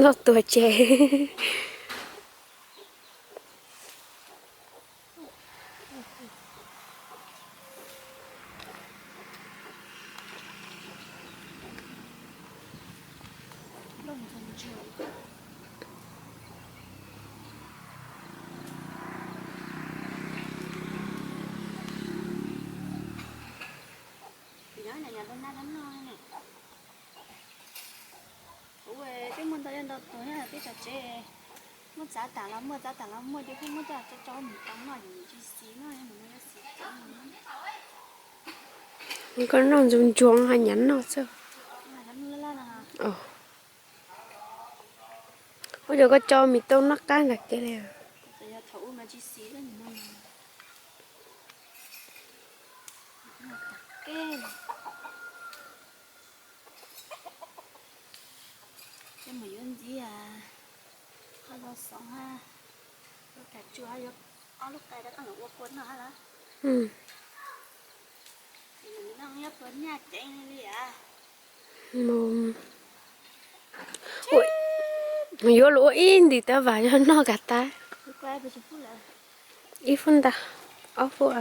Loj tuag tseg. Kuv twb muaj ntau yog ntau tus nyob peb tom tsev, muaj txav tas los muaj, txav tas los muaj, ces pheej muab coj tso tso mus tau noj ces tsis xis noj, mus no yog xis cov. Koj noj ntxuag ntsuag ho nyav noj xwb. Ua cas koj tso mis tau noj qab ntag kev li. Mus yuav ntxiv, qhov los xoom ha, lub qai tsuag yuav ob lub qai rov qab los ua kua noj ha lawm. Noj nyob tua nyaj ceev li as. Yuav luag ua ib ntim tab vam yog noj kav tas. Ib fub ntag, ob fub.